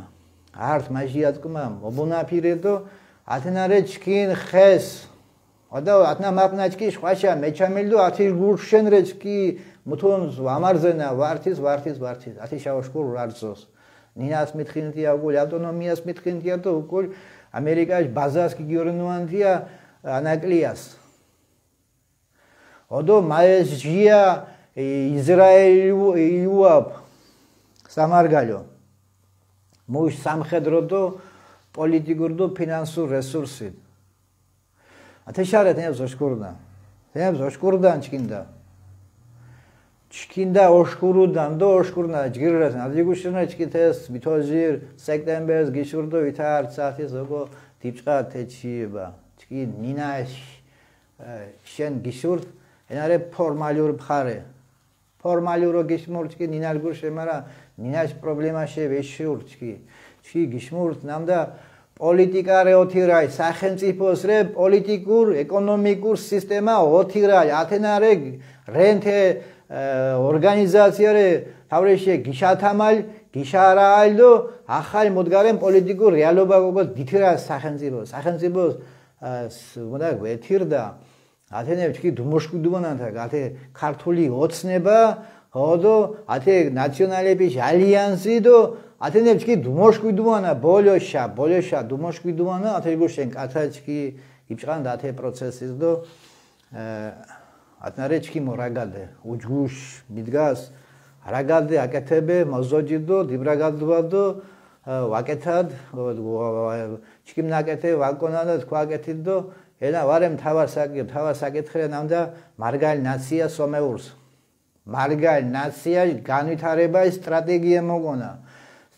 ართ მაჟიატკმა მობუნაფირედო, ათენარე ჩქინ ხეს. ოდა ათნა მაპნაჩკი ხვაშა მეჩამილდო ათი გურშენრე ჩქი მუთუნ ვამარზენა ვართის ვართის ვართის ათი შავოშკურ ვარძოს. ნინას მითხინთია უკულ ავტონომიას მითხინთია და უკულ ამერიკაში ბაზას გიგიორინუანთია ანაკლიას. ოდო მაესჯია იზრაელ იუაპ სამარგალო მუშ სამხედრო და პოლიტიკურ და ფინანსურ რესურსით. ათეშარეთ ნებს ოშკურნა. ნებს ოშკურდან ჩკინდა. ჩკინდა ოშკურუდან და ოშკურნა ჯგირრას ნადიგუშნა ჩკითეს ვითოზირ სექტემბერს გიშურდო ვითარ ცათის ოკო დიბჭყა თეჩიება. ჩკი ნინაშ შენ გიშურთ ენარე ფორმალურ მხარე. ფორმალურო გიშმურჩკი ნინალ გურშე მარა ნინაშ პრობლემაშე ვეშურჩკი. ჩი გიშმურთ ნამდა პოლიტიკარე ოთირაი სახელმწიფოს რე პოლიტიკურ ეკონომიკურ სისტემა ოთირაი ათენარე რენთე ორგანიზაცია რე თავრეშე გიშათამალ გიშარაალ და ახალ მუდგარენ პოლიტიკურ რეალობა გოგო დითირა სახელმწიფო სახელმწიფოს უნდა გვეთირდა. ათენე ჩქი დუმოშკუდუანანთა ათე ქართული ოცნება ოდო ათე ნაციონალების ალიანსი დო ათენე ჩქი დუმოშკუდუანა ბოლოშა ბოლოშა დუმოშკუდუანა ათე გუშენ კათა ჩქი იბჭყანდა ათე პროცესის დო ათნარე ჩქი მორაგადე უჯგუშ მიდგას რაგადე აკეთებე მოზოჯი დო დიბრაგადუა დო ვაკეთად, ჩქიმ ნაკეთე ვაკონანო, თქვა აკეთიდ დო ენა ვარე მთავარ საკ- მთავარ საკითხი რე ნამდა მარგალ ნაცია სომეურს. მარგალ ნაცია განვითარებაი სტრატეგია მოგონა.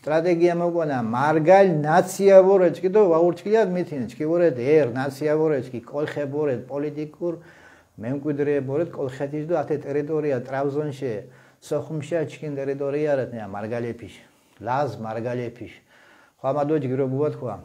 სტრატეგია მოგონა, მარგალ ნაცია ვორეჩკი დო ვაურჩკილიად მითინ, ჩქი ვორეთ ერ ნაცია ვორეჩკი, კოლხე ვორეთ პოლიტიკურ მემკვიდრე ვორეთ კოლხეთის დო ათე ტერიტორია ტრავზონშე, სოხუმშა ჩქინ ტერიტორია რეთ ნია მარგალეფიშ. ლაზ მარგალეფიშ. ხვამადო ჯგირო ბუა თქვა.